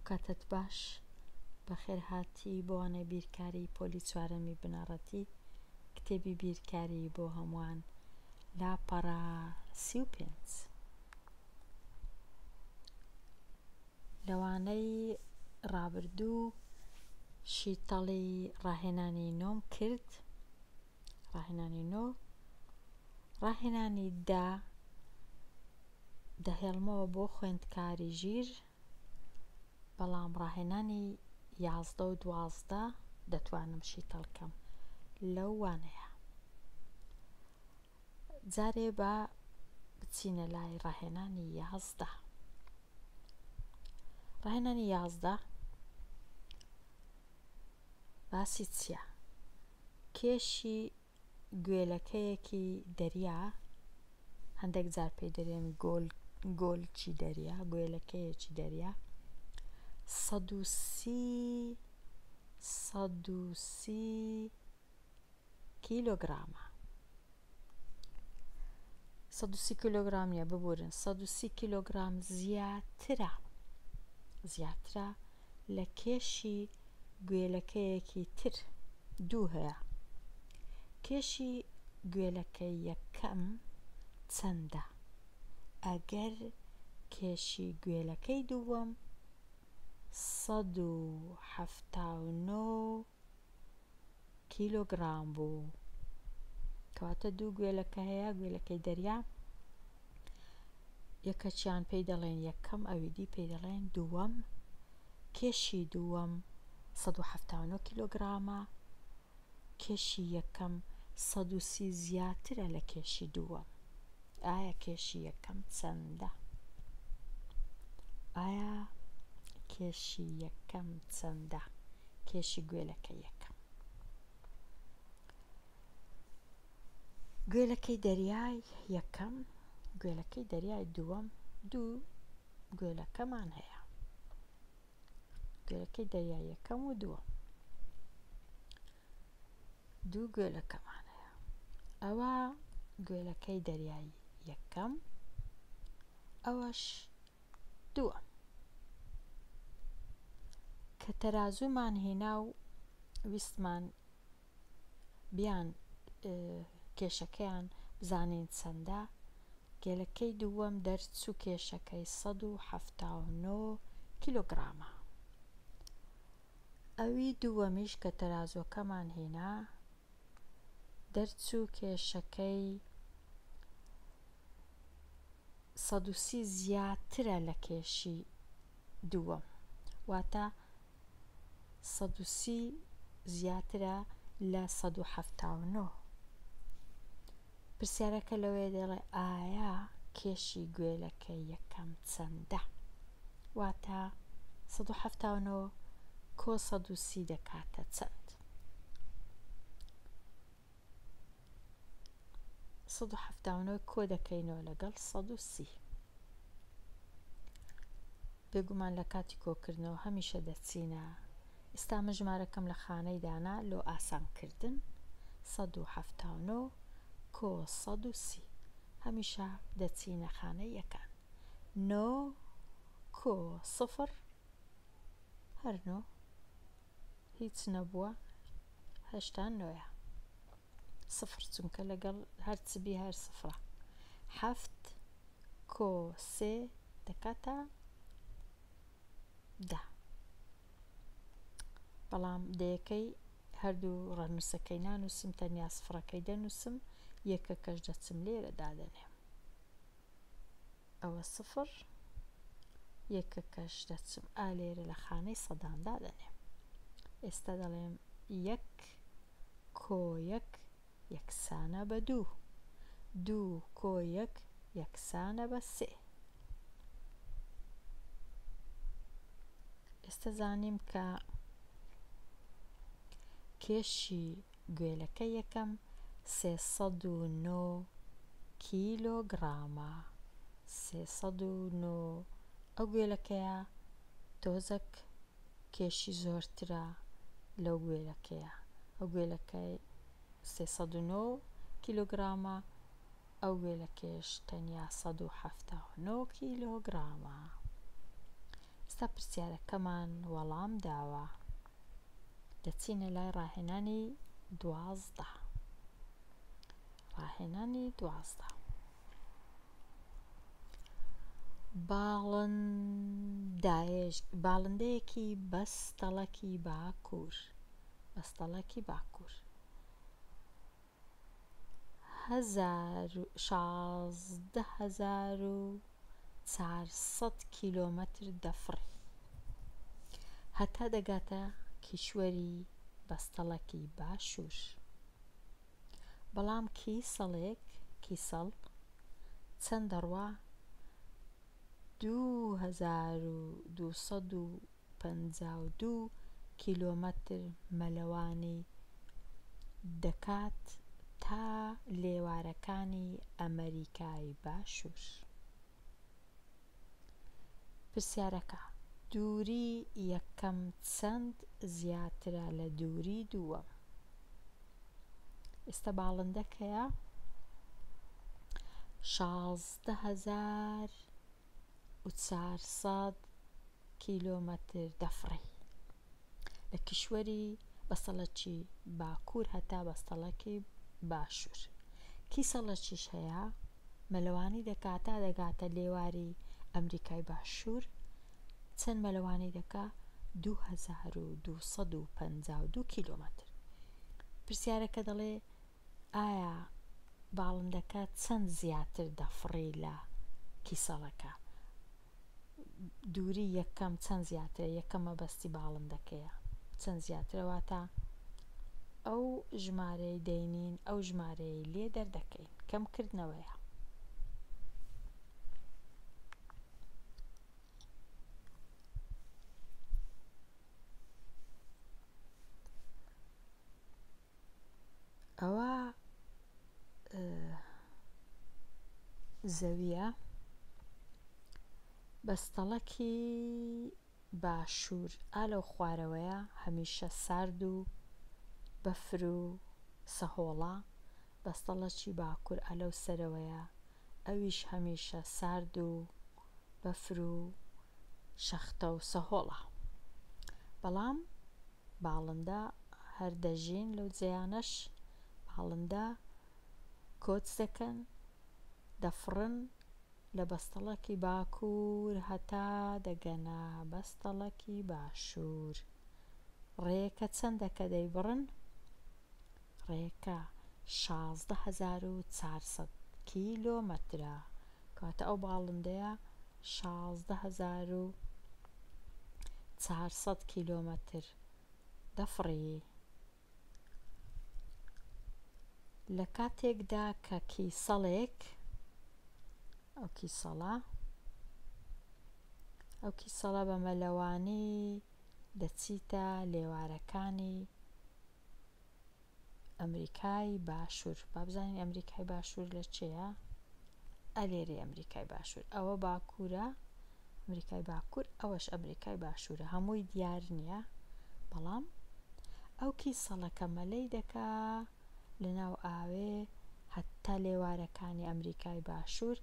ئەوکاتەت باش بەخێرهاتی بۆ وانەی بیرکاری پۆلی چوارەمی بنەڕەتی کتێبی بیرکاری بۆ هەمووان لاپەڕە 35 لەوانەی ڕابردوو شیتەڵی ڕاهێنانی نۆم کرد ڕاهێنانی نۆ ڕاهێنانی دە دەهێڵمەوە بۆ خوێندکاری ژیر بەڵام ڕاهێنانی 11 و 12 دەتوانم شیتەڵ کەم لەو وانەیە جارێ با بچینە لای ڕاهێنانی 11 ڕاهێنانی 11 باسی چیە؟ کێشی گوێلەکەیەکی دەریا، هەندێک جار پێی دەرێن گۆل گۆلکی دەریا، گوێلەکەیەکی دەریا، 130 130 کیلۆگرامە. 130 کیلۆگرام نیە ببورن 130 کیلۆگرام زیاترە زیاترە لە کێشی گوێلەکەیەکی تر دوو هەیە کێشی گوێلەکەی یەکەم چەندە ئەگەر کێشی گوێلەکەی دووەم 179 کیلۆگرام بوو کەواتە دوو گوێلەکە هەیە گوێلەکەی دەریا یەکەچیان پێی دەڵێن یەکەم ئەوی دی پێی دەڵێن دووەم کێشی دووەم 179 کیلۆگرامە کێشی یەکەم 130 زیاترە لە کێشی دووەم ئایا کێشی یەکەم چەندە؟ ئایا کێشی یەکەم چەندە؟ کێشی گوێلەکەی یەکەم گوێلەکەی دەریای یەکەم گوێلەکەی دەریای دووەم دوو گوێلەکەمان هەیە گوێلەکەی دەریای یەکەم و دووەم دوو گوێلەکەمان هەیە ئەوە گوێلەکەی دەریای یەکەم ئەوەش دووەم کە تەرازوومان هێنا و ویستمان بیان کێشەکەیان بزانین چەندە گێلەکەی دووەم دەرچوو کێشەکەی 179 کیلۆگرامە ئەوی دووەمیش کە تەرازووەکەمان هێنا دەرچوو کێشەکەی 130 زیاترە لە کێشی دووەم واتە 130 زیاترە لە 179 پرسیارەکە لەوەیە دەڵێ ئایا کێشی گوێلەکە یەکەم چەندە واتە 179 کۆ 130 دەکاتە چەند 179 کۆ دەکەینەوە لەگەڵ 130 بێگومان لە کاتی کۆکردنەوە هەمیشە دەچینە ئیستا من ژمارەکەم لە خانەی دانا لۆ ئاسان کردن 179 کۆ 130 هەمیشە دەچینە خانەی یەکان نۆ کۆ سفر هەر نۆ هیچ نەبووە هەشتا نۆیە سفر چونکە لەگەڵ هەرچ بی هەر سفرە حەفت کۆ سێ دەکاتە دە بەڵام دەیەکەی هەردوو ڕەنووسەکەی نانووسم تەنیا سفرەکەی دەنووسم یەکەکەش دەچم لێرە دادەنێم ئەوە سفر یەکەکەش دەچم ئا لێرە لە خانەی سەدان دادەنێم ئێستا دەڵێم یەک کۆ یەک یەکسانە بە دوو دوو کۆ یەک یەکسانە بە سێ ئێستا زانیم کە کێشی گوێلەکە یەکەم 309 کیلۆگرامە 309 ئەو گوێلەکەیە تۆزەک کێشی زۆرترە لەو گوێلەکەیە ئەو گوێلەکەی 309 کیلۆگرامە ئەو گوێلەکەیەش تەنیا 179 کیلۆگرامە. ئێستا پرسیارەکەمان وەڵام داوە. دەچینە لای ڕاهێنانی 12. ڕاهێنانی 12. باڵندەیەکی بەستەڵەکی باکوور بەستەڵەکی باکوور 16400 کیلۆمەتر دەفڕی هەتا دەگاتە کیشوەری بەستەڵەکی باشوور. بەڵام کیسەڵێک، کیسەڵ، چەند دەڕوا؟ 2252 کیلۆمەتر مەلەوانی دەکات تا لێوارەکانی ئەمەریکای باشوور. پرسیارەکە، دووری یەکەم چەند زیاترە لە دووری دووەم؟ ئێستا باڵندەکەیە 16400 کیلۆمەتر دەفڕی لە کیشوەری بەستەڵەکی باکوور هەتا بەستەڵەکی باشوور. کیسەڵەکیش هەیە مەلەوانی دەکا تا دەگاتە لێواری ئەمریکای باشوور چەند مەلەوانی دەکا 2252 کیلۆمەتر. پرسیارەکە دەڵێ ئایا باڵندەکە چەند زیاتر دەفڕی لە کیسەڵەکە؟ دووری یەکەم چەند زیاترە یەکەم مەبەستی باڵندەکەیە چەند زیاترە واتە ئەو ژمارەی دەینین ئەو ژمارەی لێ دەردەکەین کەم کردنەوەیە. ئەوە زەویە بەستەڵەکی باشوور ئا لەو خوارەوەیە هەمیشە سارد و بەفر و سەهۆڵە بەستەڵەکی باکوور ئا لەو سەرەوەیە ئەویش هەمیشە سارد و بەفر و شەختە و سەهۆڵە بەڵام باڵندە هەر دەژین لەو جێیانەش باڵندە کۆچ دەکەن دەفڕن لە بەستەڵەکی باکوور هەتا دەگەنە بەستەڵەکی باشوور ڕێیەکە چەندە کە دەیبڕن ڕێیەکە 16400 کیلۆمەترە کەواتە ئەو باڵندەیە 16400 کیلۆمەتر دەفڕی. لە کاتێکدا کە کیسەڵێک، ئەو کیسەڵە، ئەو کیسەڵە بە مەلەوانی دەچیتە لێوارەکانی ئەمریکای باشوور. با بزانین ئەمریکای باشوور لە چێیە؟ ئەلێرەی ئەمریکای باشوور. ئەوە باکوورە، ئەمریکای باکوور، ئەوەش ئەمریکای باشوورە. هەمووی دیار نییە، بەڵام ئەو کیسەڵەکە مەلەی دەکا لە ناو ئاوێ هەتا لێوارەکانی ئەمریکای باشوور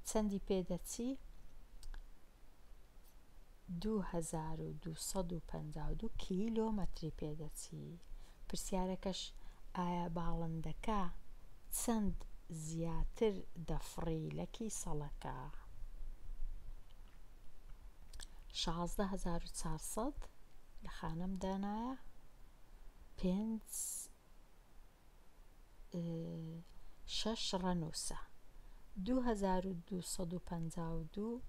چەندی پێ دەچی؟ 2252 کیلۆمەتری پێ دەچی. پرسیارەکەش ئایا باڵندەکە چەند زیاتر دەفڕی لە کیسەڵەکە؟ 16400 لە خانەم دانایە پێنج شەش ڕەنووسە 2252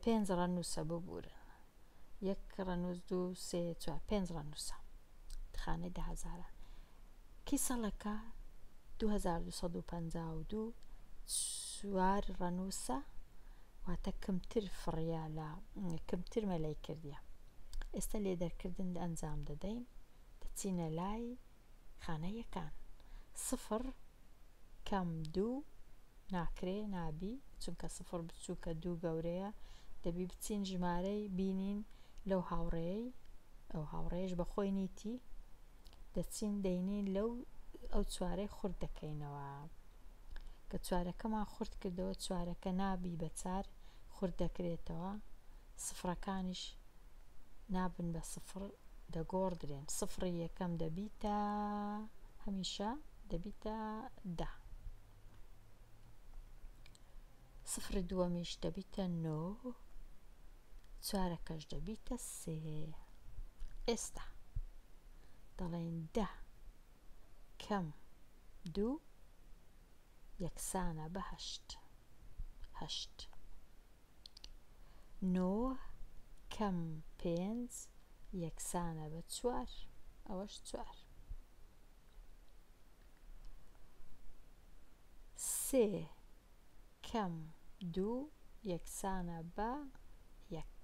پێنج ڕەنووسە ببورن یەک ڕەنووس دوو سێ چوار پێنج ڕەنووسە خانەی دە هەزارە کیسەڵەکە 2252 چوار ڕەنووسە واتە کمتر فڕیا لە کمتر مەلەی کردیە ئێستا لێ دەرکردن ئەنجام دەدەین دەچینە لای خانە یەکان سفر کەم دوو ناکرێ نابی چونکە سفر بچووکە دوو گەورەیە دەبی بچین ژمارەی بینین لەو هاوڕێی ئەو هاوڕێیش بە خۆی نیتی دەچین دەینین لەو ئەو چوارەی خورد دەکەینەوە. کە چوارەکەمان خورد کردەوە چوارەکە نابی بە چار خورد دەکرێتەوە سفرەکانیش نابن بە سفر دەگۆڕدرێن سفری یەکەم دەبیتە هەمیشە دەبیتە دە سفری دووەمیش دەبیتە نۆ چوارەکەش دەبیتە سێ ئێستا دەڵێن دە کەم دوو یەکسانە بە هەشت هەشت نۆ کەم پێنج یەکسانە بە چوار ئەوەش چوار. سێ کەم دوو یەکسانە بە یەک.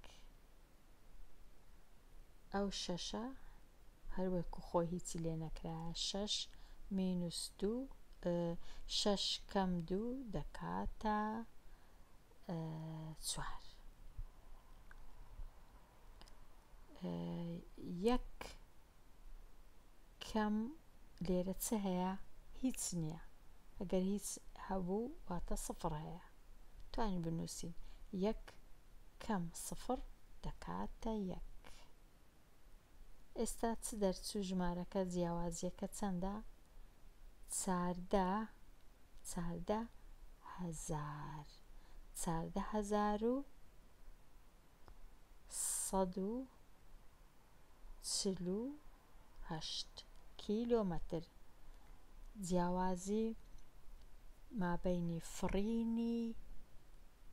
ئەو شەشە هەر وەکو خۆی هیچی لێ نەکرایە شەش مینوس دوو شەش کەم دوو دەکاتە چوار. یەک کەم لێرە چ هەیە؟ هیچ نییە. ئەگەر هیچ هەبوو واتە سفر هەیە. توانین بنووسین یەک کەم سفر دەکاتە یەک. ئێستا چ دەرچوو ژمارەکە جیاوازیەکە چەندە؟ چاردە چاردە هەزار چاردە هەزار و 148 کیلۆمەتر جیاوازی مابەینی فڕینی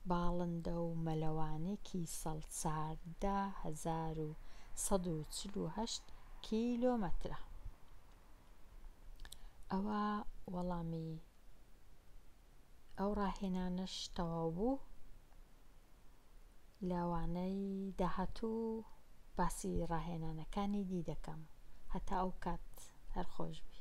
باڵندە و مەلەوانی کیسەڵ 14148 کیلۆمەترە. ئەوە وەڵامی ئەو ڕاهێنانەش تەواو بوو. لە وانەی داهاتوو باسی ڕاهێنانەکانی دی دەکەم. هەتا ئەو کات هەر خۆش بی.